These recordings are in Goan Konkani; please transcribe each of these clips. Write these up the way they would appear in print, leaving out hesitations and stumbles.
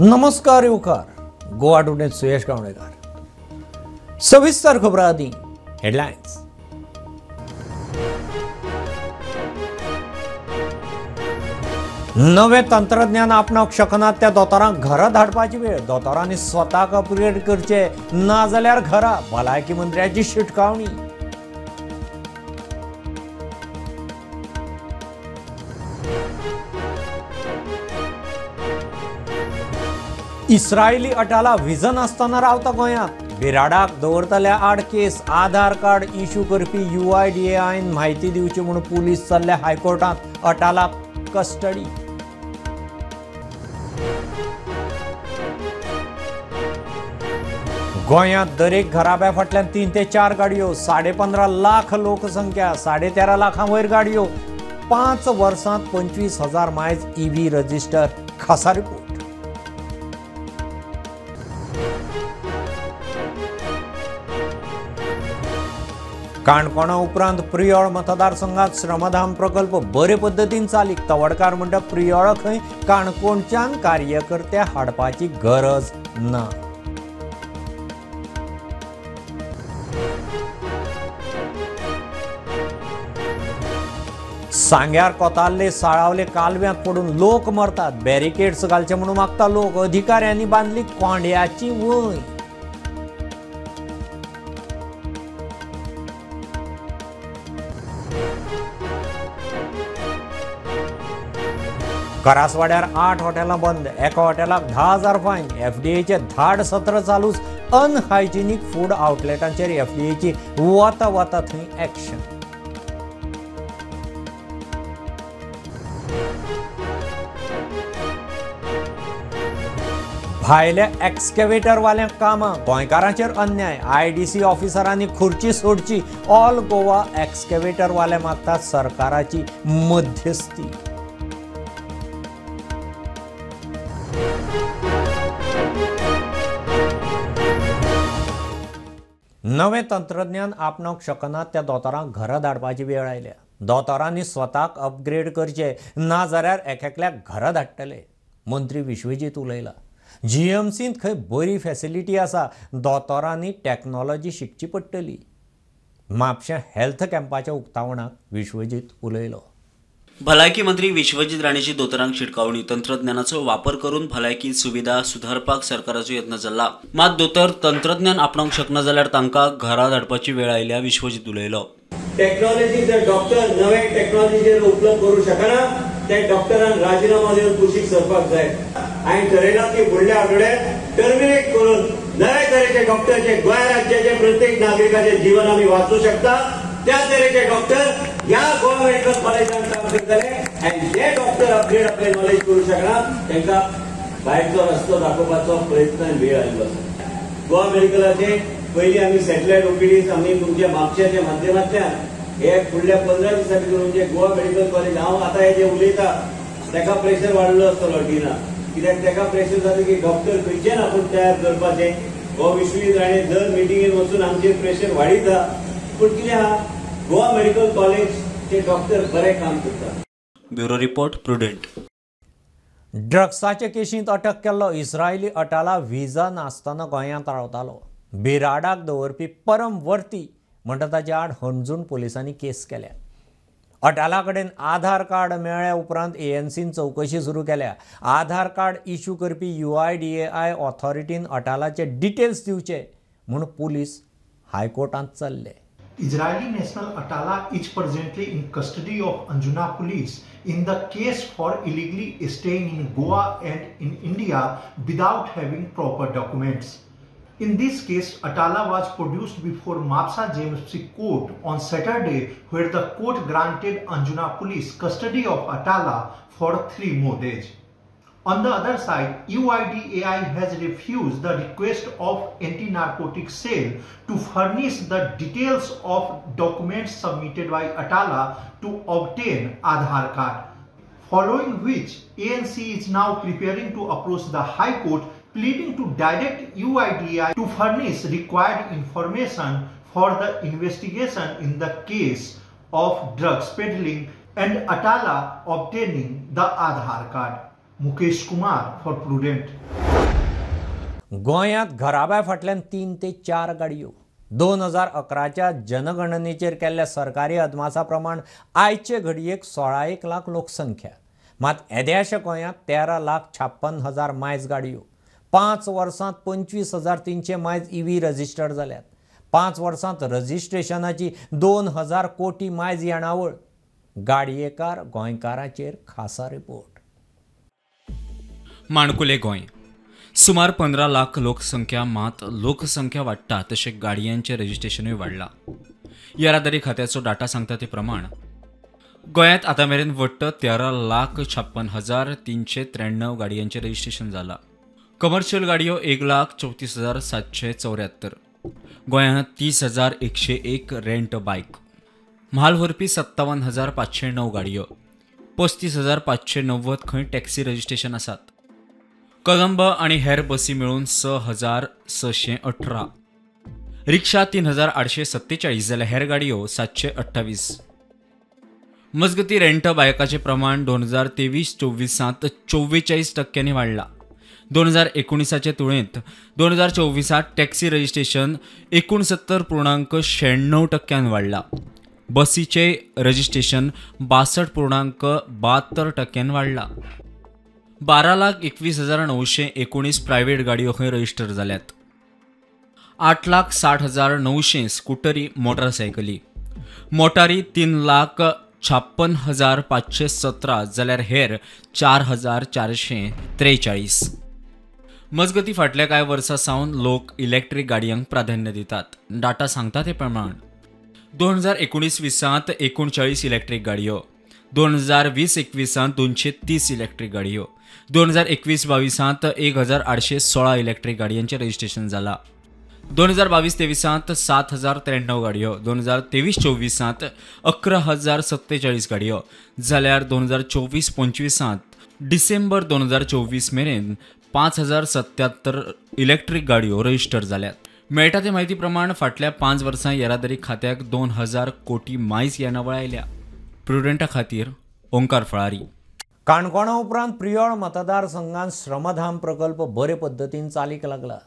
नमस्कार येवकार गोवा टुडेंत सुयश गावणेकार. सविस्तर खबरां आदी हेडलायन्स. नवें तंत्रज्ञान आपणावंक शकनात त्या दोतोरांक घरा धाडपाची वेळ. दोतोरांनी स्वताक अपग्रेड करचे ना जाल्यार घरा. भलायकी मंत्र्याची शिटकावणी. इस्रायली अटाला विजन आसतना रावता गोंयांत. बिराडाक दवरतल्या आड केस. आधार कार्ड इश्यू करपी UIDAIन म्हायती दिवची म्हूण पुलीस चल्ल्या हायकोर्टांत. अटालाक कस्टडी. गोंयांत दरेक घराब्या फाटल्यान 3 ते 4 गाडयो. 15.5 लाख लोकसंख्या, 13.5 लाखां वयर गाडयो. 5 वर्सांत 25,000 मायज EV register. खासा रिपोर्ट. काणकोणा उपरांत प्रियोळ मतदारसंघात श्रमधाम प्रकल्प बरे पद्दतीन चालीक. तवडकार म्हणटा प्रियोळ खंय काणकोणच्यान कार्यकर्ते हाडपाची गरज ना. सांग्यार कोताल्ले साळावले कालव्यांत पडून लोक मरतात. बॅरिकेड्स घालचे म्हणून मागता लोक. अधिकाऱ्यांनी बांदली कोंड्याची वंय. करासवाड्यार 8 हॉटेलां बंद. एका हॉटेलाक 10,000 फायन. FDAचे धाड सत्र चालूच. अनहायजिनीक फूड आउटलेटांचेर FDAची वता वता थंय एक्शन. भायल्या एक्सकेवेटरवाल्यांक कामां. गोंयकारांचेर अन्याय. IDC ऑफिसरांनी खुर्ची सोडची. ऑल गोवा एक्सकेवेटरवाले मागतात सरकाराची मध्यस्थी. नवें तंत्रज्ञान आपणावंक शकनात त्या दोतोरांक घरा धाडपाची वेळ आयल्या. दोतोरांनी स्वताक अपग्रेड करचे ना जाल्यार एकएकल्याक घरा धाडटले. मंत्री विश्वजीत उलयला. GMCंत खंय बरी फॅसिलिटी आसा. दोतोरांनी टॅक्नॉलॉजी शिकची पडटली. म्हापशें हेल्थ कॅम्पाच्या उक्तावणाक विश्वजीत उलयलो. भलायकी मंत्री विश्वजीत राणेची दोतोरांक शिटकावणी. तंत्रज्ञानाचो वापर करून भलायकी सुविधा सुधारपाक सरकाराचो यत्न चल्ला. मात दोतोर तंत्रज्ञान आपणावंक शकना जाल्यार तांकां घरा धाडपाची वेळ आयल्या. विश्वजीत उलयलो. टेक्नॉलॉजी जर डॉक्टर नवे टेक्नॉलॉजीचेर उपलब्ध करूं शकना ते डॉक्टरान राजीनामो दिवन कुशीक सरपाक जाय. हांवें ठरयलां की फुडल्या आठवड्यात टर्मिनेट करून नवे तरेचे डॉक्टर जे गोंय राज्याचे प्रत्येक नागरिकाचे जीवन आमी वाचूं शकता त्या तरेचे डॉक्टर ह्या गोवा मेडिकल कॉलेजान काम करतले. आनी जे डॉक्टर अपग्रेड आपले नॉलेज करूं शकना तांकां भायरचो रस्तो दाखोवपाचो प्रयत्न वेळ आयिल्लो आसा. गोवा मेडिकलाचे पयलीं आमी सॅटेलायट OPDs आमी तुमच्या म्हापशेच्या माध्यमांतल्यान हे फुडल्या 15 दिसां भितर म्हणजे गोवा मेडिकल कॉलेज. हांव आतां हे जे उलयता ताका प्रेशर वाडलो आसतलो डिना, कित्याक ताका प्रेशर जाता की डॉक्टर खंयचे ना आपूण तयार करपाचें. हो विश्वजीत राणे दर मिटिंगेन वचून आमचेर प्रेशर वाडयता. पूण कितें आहा, गोवा मेडिकल कॉलेजचे डॉक्टर बरें काम करता. Bureau report, Prudent. ड्रग्साचे केशींत अटक केल्लो इस्रायली अटाला विजा नासतना गोंयांत रावतालो. बिराडाक दवरपी परमवर्ती म्हणटा ताचे आड हणजूण पुलिसांनी केस केल्या. अटाला कडेन आधार कार्ड मेळ्ळ्या उपरांत ANCन चवकशी सुरू केल्या. आधार कार्ड इश्यू करपी UIDAI ऑथॉरिटीन अटालाचे डिटेल्स दिवचे म्हूण पुलीस हायकोर्टांत चल्ले. Israeli national Atala is presently in custody of Anjuna police in the case for illegally staying in Goa and in India without having proper documents. In this case, Atala was produced before Mapsa JMFC court on Saturday, where the court granted Anjuna police custody of Atala for 3 more days. On the other side, UIDAI has refused the request of anti-narcotic cell to furnish the details of documents submitted by Atala to obtain Aadhaar card, following which ANC is now preparing to approach the High Court, pleading to direct UIDAI to furnish required information for the investigation in the case of drugs peddling and Atala obtaining the Aadhaar card. Mukesh Kumar for Prudent. गोंयांत घराब्या फाटल्यान 3 ते 4 गाडयो. 2011च्या जनगणनेचेर केल्ल्या सरकारी अदमासा प्रमाण आयचे घडयेक 16.1 लाख लोकसंख्या. मात येद्याशा गोंयांत 13,56,000 मायज गाडयो. 5 वर्सांत 25,300 मायज इव्ही रजिस्टर्ड जाल्यात. 5 वर्सांत रजिस्ट्रेशनाची 2,000 कोटी मायज येणावळ. गाडयेकार गोंयकाराचेर खासा रिपोर्ट. माणकुले गोंय सुमार 15 लाख लोकसंख्या, मात लोकसंख्या वाडटा तशें गाडयांचें रजिस्ट्रेशनूय वाडलां. येरादारी खात्याचो डाटा सांगता ते प्रमाण गोंयांत आतां मेरेन वट्ट 13,56,393 गाडयांचें रजिस्ट्रेशन जालां. कमर्शियल गाडयो 1,34,774. गोंयांत 30,101 रेंट बायक, म्हाल व्हरपी 57,509 गाडयो, 35,590 खंय टॅक्सी रजिस्ट्रेशन आसात. कदंब आनी हेर बसी मेळून 6,618, रिक्षा 3,847 जाल्यार हेर गाडयो 728. मजगती रेंट बायकाचें प्रमाण 2023-24 44% वाडलां. 2019चे तुळेंत 2024 टॅक्सी रजिस्ट्रेशन 69.96% वाडलां. बसीचें रजिस्ट्रेशन 62.72% वाडलां. 12,21,919 प्रायव्हेट गाडयो खंय रजिस्टर जाल्यात. 8,60,900 स्कुटरी, मोटरसायकली, मोटारी 3,56,517 जाल्यार हेर 4,443. मजगती फाटल्या कांय वर्सां सावन लोक इलेक्ट्रीक गाडयांक प्राधान्य दितात. डाटा सांगता ते प्रमाण 2019-20 39 इलेक्ट्रीक गाडयो, 2020-21 230 इलेक्ट्रीक गाडयो, 2021-22 1,816 इलेक्ट्रीक गाडयांचें रजिस्ट्रेशन जालां. 2022-23 7,093 गाडयो, 2023-24 11,047 गाडयो जाल्यार 2024-25 डिसेंबर 2024 मेरेन 5,077 इलेक्ट्रीक गाडयो रजिस्टर जाल्यात. मेळटा ते म्हायती प्रमाण फाटल्या 5 वर्सां येरादारी खात्याक 2,000 कोटी मायज येणावळ आयल्या. प्रुडंटा खातीर ओंकार फळारी. काणकोणा उपरांत प्रियोळ मतदारसंघात श्रमधाम प्रकल्प बरे पद्दतीन चालीक लागला.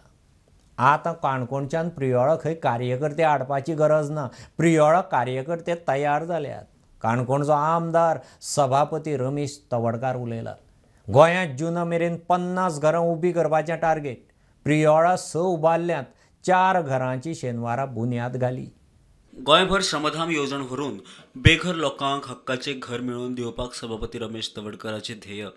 आतां काणकोणच्यान प्रियोळा खंय कार्यकर्ते हाडपाची गरज ना. प्रियोळा कार्यकर्ते तयार जाल्यात. काणकोणचो आमदार सभापती रमेश तवडकार उलयला. गोंयांत जूना मेरेन 50 घरां उबी करपाचें टार्गेट. प्रियोळा 6 उबारल्यांत, 4 घरांची शेनवारा बुन्याद घाली. गोंयभर श्रमधाम येवजण व्हरून बेघर लोकांक हक्काचें घर मेळोवन दिवपाक सभापती रमेश तवडकराचें ध्येय.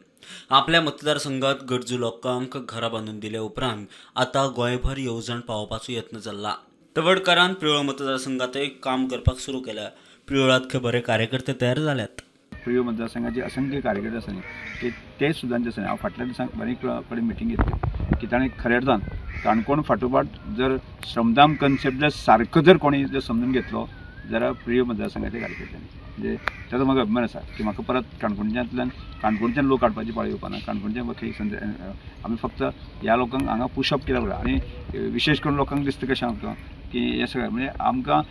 आपल्या मतदारसंघात गरजू लोकांक घरां बांदून दिल्या उपरांत आतां गोंयभर येवजण पावोवपाचो यत्न चल्ला. तवडकरान प्रियोळ मतदारसंघातय काम करपाक सुरू केल्या. प्रियोळांत खंय बरे कार्यकर्ते तयार जाल्यात. प्रियोळ मतदारसंघाचे असंख्य कार्यकर्ते आसा की ते सुद्दां जे आसा हांव फाटल्या दिसांक बरेच कडेन मिटींग घेतली की ताणें खऱ्या अर्थान काणकोण फाटोफाट जर श्रमधाम कन्सेप्ट जर सारको जर कोणी जर समजून घेतलो जाल्यार प्रियोळ मतदारसंघाच्या कार्यकर्त्यांनी म्हणजे ताचो म्हाका अभिमान आसा की म्हाका परत काणकोणच्यांतल्यान काणकोणच्यान लोक काडपाची पाळी येवपा ना. काणकोणच्या खंय आमी फक्त ह्या लोकांक हांगा पुशअप केल्या बरोबर आनी विशेश करून लोकांक दिसता कशें आमकां की हें सगळें म्हणजे आमकां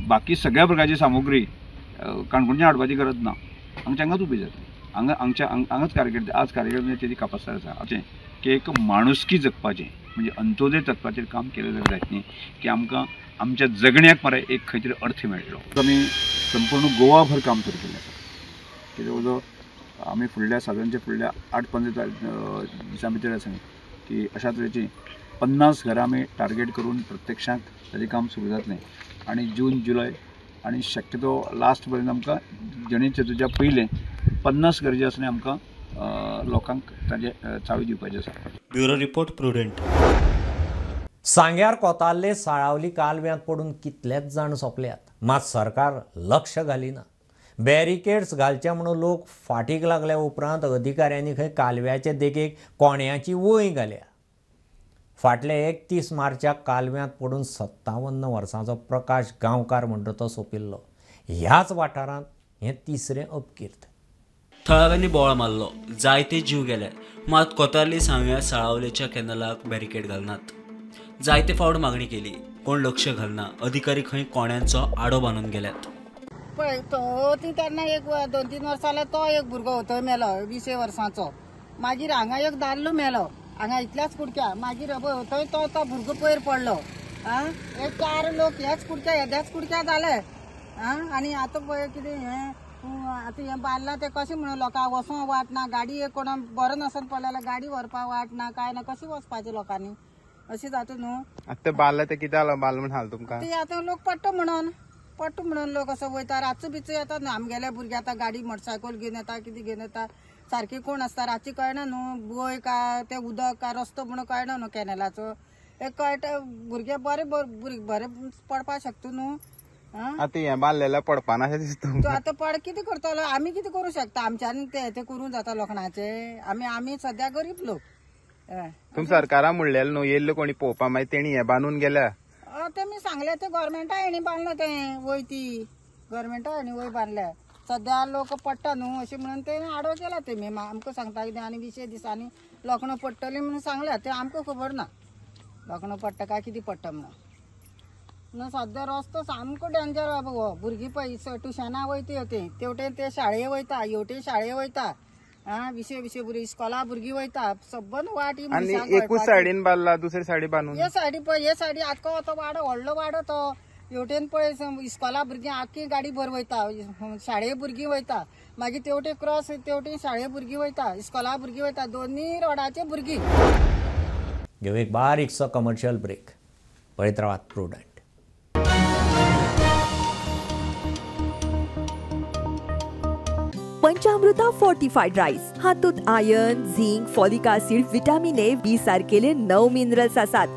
बाकी सगळ्या प्रकारची सामुग्री काणकोणच्यान हाडपाची गरज ना. हांगच्या हांगाच उबी जातली. हांगा हांगच्या हांगाच कार्यकर्ते आज कार्यकर्ते तेजी कापास्तार आसा अशें की एक माणुसकी जगपाचें म्हणजे अंत्योदय तत्वाचेर काम केलें जाल्यार जायत न्ही की आमकां आमच्या जगण्याक मरे एक खंय तरी अर्थ मेळटलो. आमी संपूर्ण गोवाभर काम सुरू केल्लें आसा की जवळ जवळ आमी फुडल्या साधारणच्या फुडल्या 8-15 दिसां भितर आसा की अशा तरेची 50 घरां आमी टार्गेट करून प्रत्यक्षांत ताजें काम सुरू जातलें आनी जून जुलय आनी शक्यतो लास्ट पर्यंत आमकां गणेश चतुर्थीच्या पयलें 50 गरजे आसलें आमकां लोकांक ताजे चावी दिवपाची आसा. Bureau report, Prudent. सांग्यार कोताल्ले साळावली कालव्यांत पडून कितलेच जाण सोंपल्यात, मात सरकार लक्ष घालिना. बॅरिकेड्स घालचे म्हणून लोक फाटीक लागल्या उपरांत अधिकाऱ्यांनी खंय कालव्याचे देगेक कोण्याची वंय घाल्या. फाटले 31 मार्चाक कालव्यांत पडून 57 वर्सांचो प्रकाश गांवकार म्हणटा तो सोंपिल्लो. ह्याच वाठारांत हें तिसरें अपकीर्त. थळाव्यांनी बोवाळ मारलो, जायते जीव गेले, मात कोतार्ली सांग्या साळावलेच्या कॅनलाक बॅरिकेड घालनात. जायते फावट मागणी केली, कोण लक्ष घालना. अधिकारी खंय कोण्यांचो आडो बांदून गेल्यात. पळय तो ती तेन्ना एक 2-3 वर्सां जाल्यार तो एक भुरगो थंय मेलो 20 वर्सांचो. मागीर हांगा एक दादलो मेलो हांगा इतल्याच कुडक्या, मागीर थंय तो तो भुरगो पयर पडलो. आं, हे 4 लोक ह्याच कुडक्या येद्याच कुडक्या जाले. आं, आनी आतां पळय कितें हें आतां हें बांदलां तें कशें म्हणून लोकांक वचोंक वाट ना, गाडी एक कोणा बरो नासत पडलें जाल्यार गाडी व्हरपाक वाट ना, कांय ना, कशें वचपाचें लोकांनी, अशें जाता न्हू. आतां तें बांदलां तें कित्याक लागून बांदलां म्हूण हाल तुमकां? ते आतां लोक पडटा म्हणून, पडटा म्हणून लोक असो वयता, रातचो बिचो येता न्हू. आमगेले भुरगे आतां गाडी मोटरसायकल घेवन येता, कितें घेवन येता, सारकी कोण आसता रातची कळना न्हू, वय काय तें उदक काय रस्तो म्हणून कळना न्हू कॅनलाचो, एक कळटा भुरगे बरे बरे पडपाक शकता न्हू. आतां हें बांदलेलें पडपा ना अशें दिसता. तूं आतां पड कितें करतलो, आमी कितें करूं शकता, आमच्यान तें करूं जाता लोखणाचें, आमी आमी सद्या गरीब लोक. तुमी सरकारान म्हणलेलें न्हू येयल्ले कोणी पळोवपा, मागीर तेणी हें बांदून गेल्या. तें मी सांगलें, तें गोवोरमेंटा हेणी बांदलां तें वय, ती गोवोरमेंटा हेणी वय बांदल्या. सद्या लोक पडटा न्हू अशें म्हणून तें आडो केला तेमी, आमकां सांगता कितें आनी 20 दिसांनी लोखणां पडटलीं म्हणून सांगल्या, तें आमकां खबर ना लोखणां पडटा काय कितें पडटा म्हणून. न्हू सद्या रस्तो सामको डेंजर बाबा हो, भुरगीं पळय ट्युशनां वयता तें तेवटेन ते शाळे वयता, हेवटेन शाळे वयता, आं विशे विशे भुरगीं इस्कॉला भुरगीं वयता, सबंद वाट ही. आनी एकूच सायडीन बांदला, दुसरे सायडी बांदून हे सायडी पळय, हे सायडी आख्खो तो वाडो व्हडलो वाडो तो, हेवटेन पळय इस्कॉला भुरगीं आख्खी गाडी भर वयता, शाळे भुरगीं वयता, मागीर तेवटेन क्रॉस तेवटेन शाळे भुरगीं वयता, इस्कॉला भुरगीं वयता, दोनूय रोडाचे भुरगीं. घेऊ एक बारीकसो कमर्शियल ब्रेक, पळयत रावात प्रुडंट. पंचामृता फोर्टिफाईड राईस हातूंत iron, zinc, folic acid, vitamin A, B सारकेले 9 minerals आसात.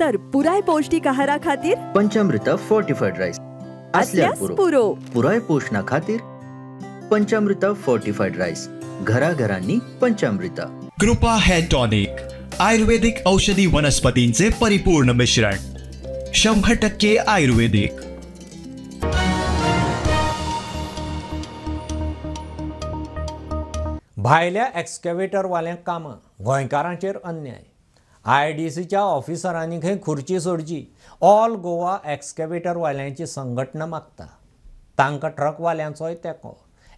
तर पुराय पौष्टिक आहारा खातीर पंचामृता फोर्टिफाईड राईस असल्यास पुरो. पुराय पोषणा खातीर पंचामृता फोर्टिफाईड राईस, घराघरांनी पंचामृता. कृपा हेअर टॉनिक, आयुर्वेदिक औषधी वनस्पतींचे परिपूर्ण मिश्रण, 100% आयुर्वेदिक. भायल्या एक्सकॅवेटरवाल्यांक कामां, गोंयकारांचेर अन्याय. आयडीसीच्या ऑफिसरांनी खंय खुर्ची सोडची, ऑल गोवा एक्सकॅवेटरवाल्यांची संघटना मागता. तांकां ट्रकवाल्यांचोय तेंको.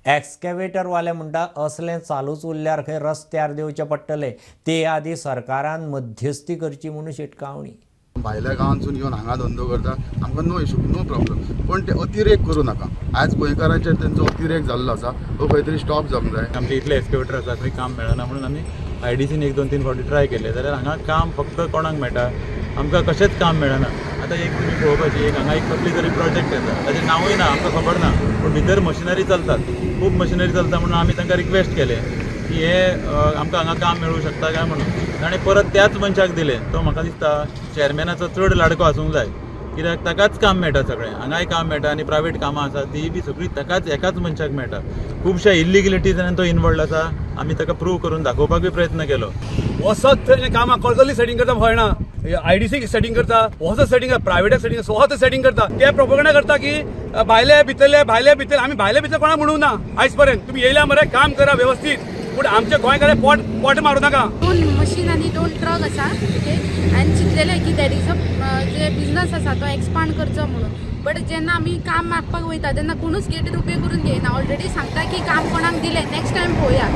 एक्सकॅवेटरवाले म्हणटा असलें चालूच उरल्यार खंय रस्त्यार देंवचें पडटलें, ते आदी सरकारान मध्यस्थी करची म्हणून शिटकावणी. भायल्या गांवांतसून येवन हांगा धंदो करता, आमकां नो इशू, नो प्रॉब्लम, पण ते अतिरेक करूं नाका. आयज गोंयकारांचेर तेंचो अतिरेक जाल्लो आसा, तो खंय तरी स्टॉप जावंक जाय. आमचे इतले एक्सकॅवेटर आसा, खंय काम मेळना म्हणून आमी आयडीसीन 1, 2, 3 फावटी ट्राय केले, जाल्यार हांगा काम फक्त कोणाक मेळटा, आमकां कशेंच काम मेळना. आतां एक तुमी पळोवपाची, एक हांगा एक कसली तरी प्रोजेक्ट येता, ताचें नांवूय ना, आमकां खबर ना, पूण भितर मशिनरी चलतात, खूब मशिनरी चलता म्हणून आमी तांकां रिक्वेस्ट केलें की हे आमकां हांगा काम मेळूं शकता काय म्हणून. ताणें परत त्याच मनशाक दिलें. तो म्हाका दिसता चेअरमॅनाचो चड लाडको आसूंक जाय, कित्याक ताकाच काम मेळटा सगळें, हांगाय काम मेळटा आनी प्रायवेट कामां आसा तीय बी सगळीं ताकाच एकाच मनशाक मेळटा. खुबश्या इल्लिगलिटीजान तो इनवॉल्ड आसा, आमी ताका प्रूव करून दाखोवपाक बी प्रयत्न केलो. वचत थंय कामां कळकली सेटींग करता, कळना आयडीसी सेटींग करता, वचत सेटींग करता, प्रायवेटाक सेटींग, स्वता सेटींग करता. ते प्रोपोगंडा करता की भायले भितरले, भायले भितरले. आमी भायले भितर कोणाक म्हणूंक ना आयज पर्यंत. तुमी येयल्या मरे, काम करा व्यवस्थीत, पूण आमच्या गोंयकारां पोट पोट मारूं नाका. 2 मशीन आनी 2 ट्रक आसा, ओके, आनी चिंतलेलें की that is a J business आसा तो एक्सपांड करचो म्हणून. बट जेन्ना आमी काम मागपाक वयता तेन्ना कोणूच गेटीर उबे करून घेयना, ऑलरेडी सांगता की काम कोणाक दिलें, नेक्स्ट टायम पळोवया.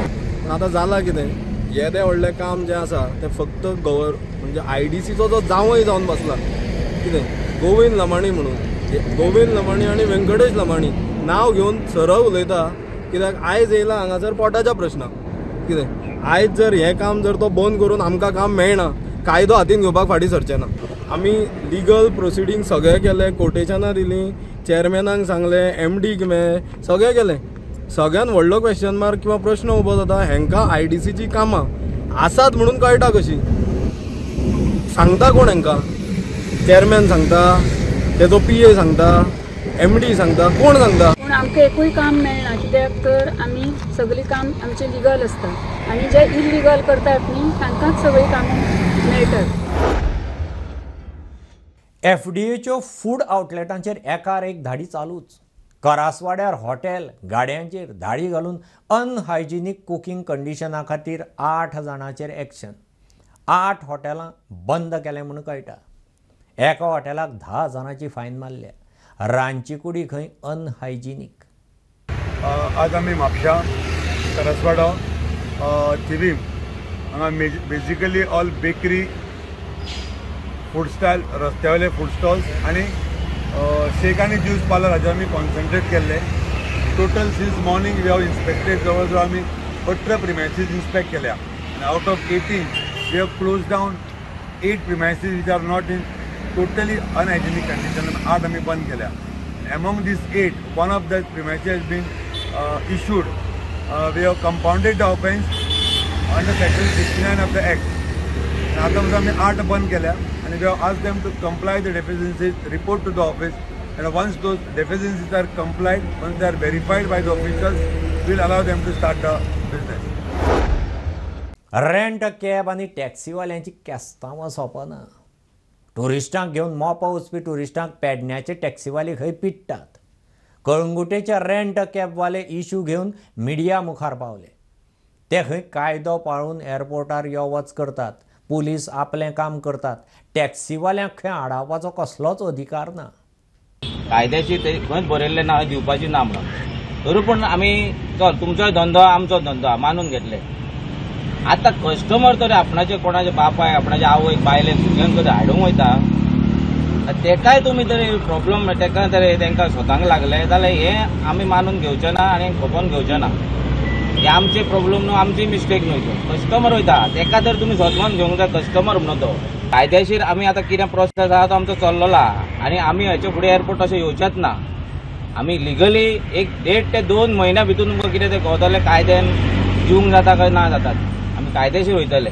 पूण आतां जालां कितें, येदें व्हडलें काम जें आसा तें फक्त म्हणजे आयडीसीचो जो जांवय जावन बसला कितें, गोविंद लमाणी म्हणून, गोविंद लमाणी आनी व्यंकटेश लमाणी नांव घेवन सरळ उलयता. कित्याक आयज येयला हांगासर पोटाच्या प्रश्नाक कितें, आयज जर हें काम जर तो बंद करून आमकां काम मेळना, कायदो हातीन घेवपाक फाटीं सरचें ना. आमी लिगल प्रोसिडींग सगळें केलें, कोटेशनां दिलीं, चेअरमॅनाक सांगलें, एमडीक मेळ्ळें, सगळें केलें. सगळ्यान व्हडलो क्वेश्चन मार्क किंवा प्रश्न उबो जाता, हेंकां आयडीसीचीं कामां आसात म्हणून कळटा कशीं? सांगता कोण हेंकां? चेअरमॅन सांगता, तेजो पीए सांगता, एमडी सांगता, कोण सांगता? पूण आमकां एकूय काम मेळना, कित्याक तर आमी सगळीं काम आमचें लिगल आसता आनी जे इलिगल करतात न्ही तांकांच सगळीं कामां मेळटात. एफडीएच्यो फूड आउटलेटांचेर एकार एक धाडी चालूच. करासवाड्यार हॉटेल गाड्यांचेर धाडी घालून अनहायजिनीक कुकींग कंडिशना खातीर 8 जाणांचेर एक्शन. 8 हॉटेलां बंद केलें म्हूण कळटा. एका हॉटेलाक 10 हजारांची फायन मारल्या. रांदची कुडी खंय अनहायजिनीक. आज आमी म्हापशा, करासवाडो, थिवीम हांगा basically all bakery, food stall, रस्त्या वयले फूड स्टॉल्स आनी शेक आनी ज्यूस पार्लर हाजेर आमी कॉन्सन्ट्रेट केल्ले. Total since morning we have inspected जवळ जवळ आमी 18 प्रिमायसीस इन्स्पेक्ट केल्या आनी out of 18 we have close down 8 premises which are not in totally unhygienic condition. 8 आमी बंद केल्या. Among these 8, one of the premises has been issued. We have compounded the offence under section 69 of the Act. आतां आमी 8 बंद केल्या आनी we have asked them to comply the deficiencies, report to the office, and once those deficiencies are complied, once they are verified by the officials, we will allow them to start the business. Rent cab आनी टॅक्सीवाल्यांची केस्तांवां सोंपना. ट्युरिस्टांक घेवन मोपा वचपी ट्युरिस्टांक पेडण्याचे टॅक्सीवाले खंय पिडटात. कळंगुटेचे रेंट कॅबवाले इशू घेवन मिडिया मुखार पावले. ते खंय कायदो पाळून एअरपोर्टार यो वच करतात, पुलीस आपलें काम करतात, टॅक्सीवाल्यांक खंय आडावपाचो कसलोच अधिकार ना. कायद्याची ते खंयच बरयल्लें ना, दिवपाची ना म्हणून. तरी पूण आमी चल तुमचोय धंदो आमचो धंदो मानून घेतले. आतां कस्टमर तरी आपणाचे कोणाचे बापाय आपणाच्या आवयक बायलेक भुरग्यांक तरी हाडूंक वयता, तेकाय तुमी तरी प्रॉब्लम तेका तरी तेंकां स्वताक लागले जाल्यार हें आमी मानून घेवचें ना आनी खपोवन घेवचें ना. हे आमचे प्रॉब्लम न्हू, आमची मिस्टेक न्हू. कस्टमर वयता तेका तर तुमी सजमान घेवंक जाय कस्टमर म्हणून. तो कायदेशीर आमी आतां कितें प्रोसेस आहा तो आमचो चल्लोला आनी आमी हेचे फुडें एअरपोर्ट अशें येवचेच ना. आमी लिगली 1.5 ते 2 म्हयन्या भितर तुमकां कितें तें कळटलें कायद्यान दिवंक जाता काय ना जातात. आमी कायदेशीर वयतले,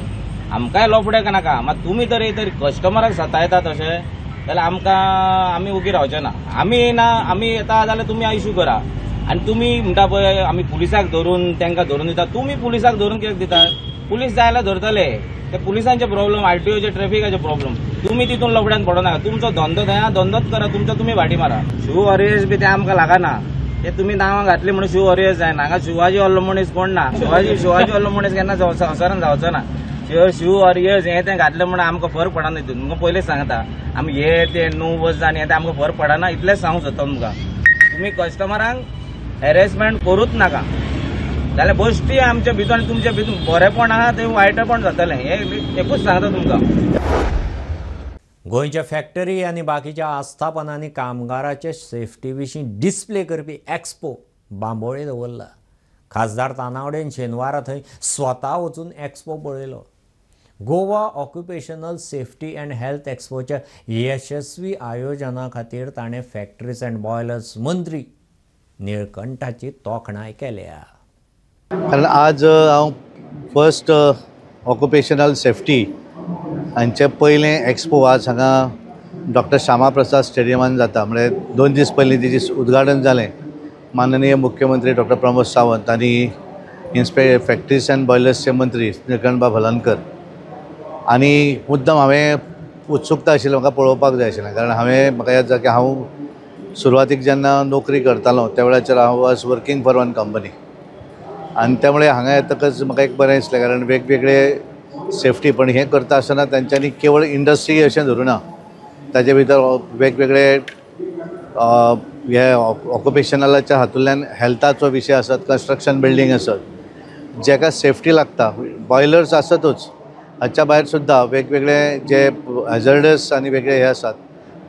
आमकांय लफडे नाका. मात तुमी तरी तरी कस्टमराक सतायता तशें जाल्यार आमकां आमी उगी रावचे ना. आमी ना आमी येता जाल्यार तुमी इशू करा. आनी तुमी म्हणटा पळय आमी पुलिसाक धरून तांकां धरून दिता, तुमी पुलिसाक धरून कित्याक दिता? पुलीस जाय जाल्यार धरतले, ते पुलिसांचे प्रॉब्लम, आरटीओचे ट्रॅफिकाचे प्रॉब्लम. तुमी तितून लफड्यान पडनाका. तुमचो धंदो थंय धंदोच करा, तुमचो तुमी भाटी मारा. शिव हरियस बी ते आमकां लागना, ते तुमी नांवां घातली म्हणून शिव हरियस जायना. हांगा शिवाजी व्हडलो मनीस कोण ना, शिवाजी व्हडलो मनीस केन्ना संवसारान जावचो ना. शिव हरियस हें तें घातलें म्हणून आमकां फरक पडना. तितून तुमकां पयलींच सांगता, आमी हे ते न्हू वच आनी हें तें आमकां फरक पडना, इतलेंच सांगूंक सोदता तुमकां. तुमी कस्टमरांक हॅरेसमेंट करूच नाका, जाल्यार बश्टी आमच्या भितर आनी तुमच्या भितर बरेंपण आहा तें वायटपण जातलें, हें एकूच सांगता तुमकां. गोंयच्या फॅक्टरी आनी बाकीच्या आस्थापनांनी कामगाराचे सेफ्टी विशीं डिस्प्ले करपी एक्सपो बांबोळे दवरला. खासदार तानावडेन शेनवारा थंय स्वता वचून एक्सपो पळयलो. Goa occupational safety and health एक्सपोच्या यशस्वी आयोजना खातीर ताणें फॅक्टरीज अँड बॉयलर्स मंत्री निळकंठाची तोखणाय केल्या. कारण आज हांव फर्स्ट ऑक्युपेशनल सेफ्टी हांचें पयलें एक्सपो आज हांगा डॉक्टर श्यामा प्रसाद स्टेडियमान जाता. म्हळ्यार 2 दीस पयलीं तेजें उद्घाटन जालें. माननीय मुख्यमंत्री डॉक्टर प्रमोद सावंत आनी फॅक्टरीज अँड बॉयलर्सचे मंत्री निळकंठबाब हळर्णकर. आनी मुद्दम हांवें उत्सुकता आशिल्ली, म्हाका पळोवपाक जाय आशिल्लें. कारण हांवें म्हाका याद जाता की हांव सुरवातीक जेन्ना नोकरी करतालो त्या वेळाचेर हांव was working for one company. आनी त्यामुळे हांगा येतकच म्हाका एक बरें दिसलें, कारण वेगवेगळे सेफ्टी पण हें करता आसतना तांच्यांनी केवळ इंडस्ट्री अशें धरूं ना, ताजे भितर वेगवेगळे हे ऑक्युपेशनलाच्या हातूंतल्यान हेल्थाचो विशय आसत, कन्स्ट्रक्शन बिल्डींग आसत, जेका सेफ्टी लागता, बॉयलर्स आसतूच, हाच्या भायर सुद्दां वेगवेगळे जे हॅझर्डस आनी वेगळे हे आसात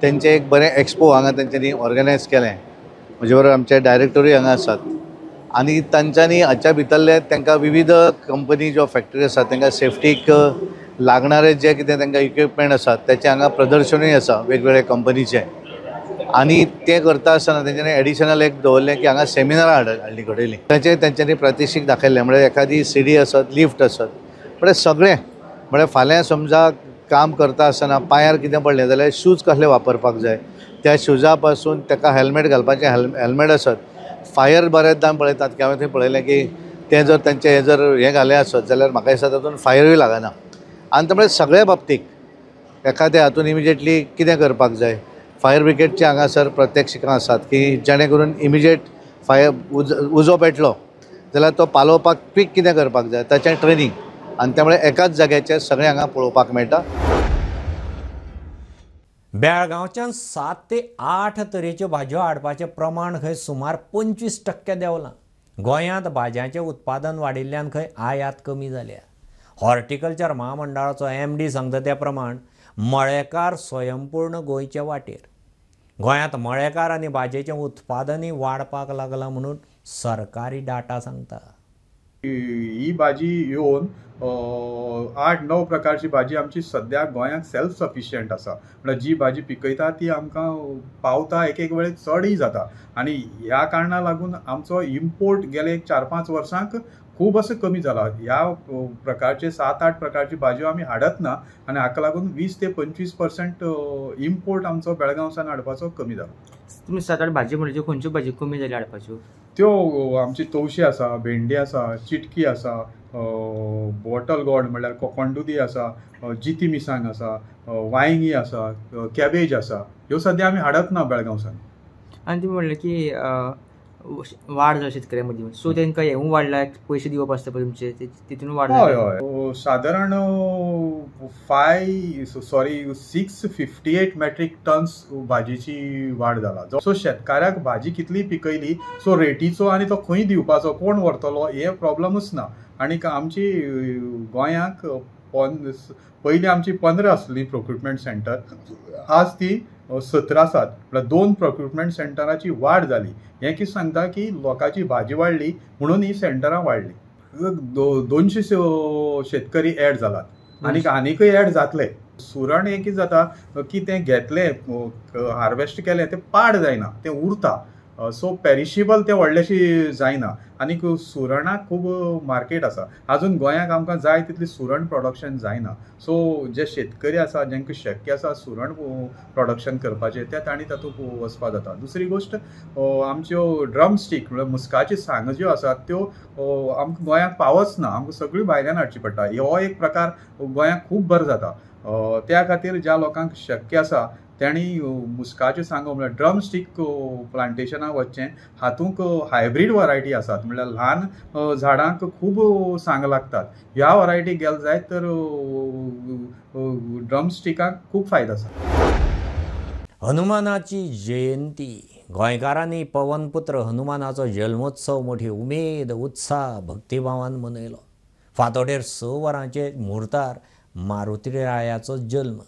तेंचें एक बरें एक्सपो हांगा तेंच्यांनी ऑर्गनायज केलें. म्हजे बरोबर आमचे डायरेक्टरूय हांगा आसात आनी तांच्यांनी हाच्या भितरले तांकां विविध कंपनी ज्यो फॅक्टरी आसात तांकां सेफ्टीक लागणारे जे कितें तांकां इक्विपमेंट आसात तेचें हांगा प्रदर्शनूय आसा वेगवेगळे कंपनीचें. आनी तें करता आसतना तेंच्यांनी एडिशनल एक दवरलें की हांगा सेमिनारां हाडली घडयलीं, ताचें तेंच्यांनी प्रात्यक्षीक दाखयलें. म्हळ्यार एखादी सीडी आसत, लिफ्ट आसत, म्हळ्यार सगळें, म्हळ्यार फाल्यां समजा काम करता आसतना पांयार कितें पडलें जाल्यार शूज कसले वापरपाक जाय, त्या शुजा पासून ताका हेल्मेट घालपाचें हेल्मेट आसत. फायर बऱ्याचदां पळयतात की हांवें थंय पळयलें की तें जर तेंचें हें जर हें घालें आसत जाल्यार म्हाका दिसता तातूंत फायरूय लागना. आनी त्यामुळे सगळ्या बाबतीक एखाद्या हातून इमिजिएटली कितें करपाक जाय, फायर ब्रिगेडचे हांगासर प्रात्यक्षिकां आसात की जेणे करून इमिजिएट फायर उजो पेटलो जाल्यार तो पालोवपाक क्वीक कितें करपाक जाय ताचें ट्रेनींग. आनी त्यामुळे एकाच जाग्याचेर सगळें हांगा पळोवपाक मेळटा. बेळगांवच्यान 7 ते 8 तरेच्यो भाजयो हाडपाचें प्रमाण खंय सुमार 25% देंवलां. गोंयांत भाजयांचें उत्पादन वाडिल्ल्यान खंय आयात कमी जाल्या. हॉर्टिकल्चर म्हामंडळाचो MD सांगता त्या प्रमाण मळेकार स्वयंपूर्ण गोंयचे वाटेर. गोंयांत मळेकार आनी भाजयेचें उत्पादनय वाडपाक लागलां म्हणून सरकारी डाटा सांगता. ही भाजी येवन 8-9 प्रकारची भाजी आमची सद्या गोंयांत सेल्फ सफिशियंट आसा. म्हळ्यार जी भाजी पिकयता ती आमकां पावता, एक एक वेळे चडय जाता आनी ह्या कारणाक लागून आमचो इम्पोर्ट गेले एक 4-5 वर्सांक खूब असो कमी जाला. ह्या प्रकारचे 7-8 प्रकारची भाजयो आमी हाडत ना आनी हाका लागून 20 ते 25% इम्पोर्ट आमचो बेळगांवसान हाडपाचो कमी जाला. तुमी 7-8 भाजी म्हणजे खंयच्यो भाजी कमी जाली हाडपाच्यो? त्यो आमची तवशी आसा, भेंडी आसा, चिटकी आसा, बॉटल गॉड म्हणल्यार कोकणदुदी आसा, जिती मिरसांग आसा, वांयगी आसा, कॅबेज आसा. ह्यो सद्या आमी हाडत ना बेळगांवसान. आनी तुमी म्हणलें की वाड जाला शेतकऱ्यां मदीं, सो तांकां हेंवूय वाडला, पयशे दिवप आसता पळय तुमचे, तितून वाड. हय हय, सादारण 658 मेट्रीक टन्स भाजीची वाड जाला. सो शेतकाऱ्याक भाजी कितली पिकयली सो रेटीचो आनी तो खंय दिवपाचो, कोण व्हरतलो हे प्रॉब्लमूच ना. आनी आमची गोंयांक पयलीं आमची 15 आसली प्रोक्युरमेंट सेंटर, आज ती 17 आसात. म्हळ्यार 2 प्रोक्युरमेंट सेंटराची वाड जाली. हें कितें सांगता की लोकांची भाजी वाडली म्हणून ही सेंटरां वाडली. 200 शेतकरी एड जालात आनी आनीकय एड जातले. सुरण हें कितें जाता की तें घेतलें, हार्वेस्ट केलें, तें पाड जायना, तें उरता. सो पेरिशेबल तें व्हडलेंशें जायना आनी सुरणाक खूब मार्केट आसा. आजून गोंयांक आमकां जाय तितली सुरण प्रोडक्शन जायना. सो जे शेतकरी आसा जांकां शक्य आसा सुरण प्रोडक्शन करपाचें ते तांणी तातूंत वचपा जाता. दुसरी गोश्ट, आमच्यो ड्रम स्टीक म्हळ्यार मुस्काच्यो सांगो ज्यो आसात त्यो आमकां गोंयांक पावच ना, आमकां सगळी भायल्यान हाडची पडटा. हो एक प्रकार गोंयांक खूब बरो जाता. त्या खातीर ज्या लोकांक शक्य आसा तांणी मुस्काच्यो सांगो म्हळ्यार ड्रम स्टीक प्लांटेशनाक वचचें. हातूंत हायब्रीड वरायटी आसात, म्हळ्यार ल्हान झाडांक खूब सांग लागतात. ह्या वरायटी गेल जायत तर ड्रम स्टिकाक खूब फायदो आसा. हनुमानाची जयंती. गोंयकारांनी पवनपुत्र हनुमानाचो जल्मोत्सव मोठी उमेद, उत्साह, भक्तिभावान मनयलो. फांतोडेर 6 वरांचे म्हुर्तार मारुतीरायाचो जल्म.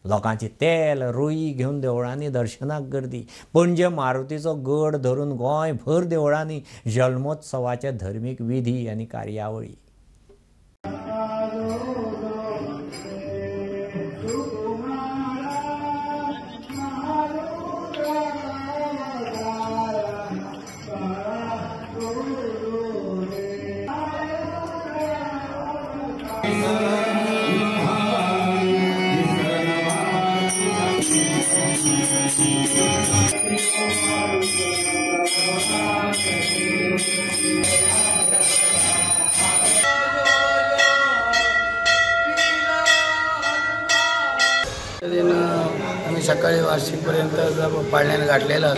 लोकांची तेल रोई घेवन देवळांनी दर्शनाक गर्दी. पणजे मारुतीचो गड धरून गोंयभर देवळांनी जल्मोत्सवाचे धर्मीक विधी आनी कार्यावळी. आम्ही सकाळी वार्षिकपर्यंत पाळण्याने गाठलेला.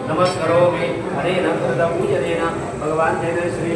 नमस्करोमि हरेण पूजनेन भगवान जय श्री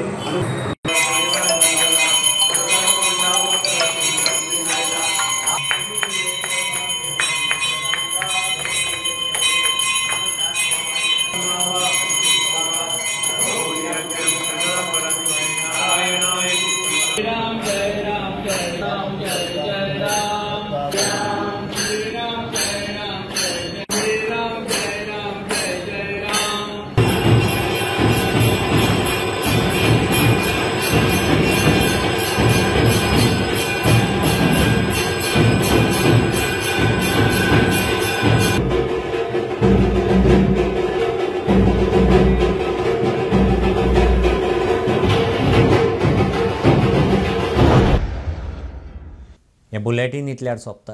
हें बुलेटीन इतल्यार सोंपता.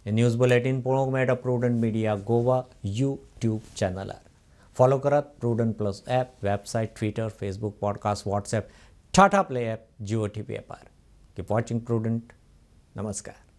हें न्यूज बुलेटीन पळोवंक मेळटा प्रुडंट मिडिया गोवा यूट्यूब चॅनलार. फॉलो करात Prudent plus app, website, Twitter, Facebook, podcast, WhatsApp, Tata Play app, Jio TV ॲपार. Keep watching prudent. नमस्कार.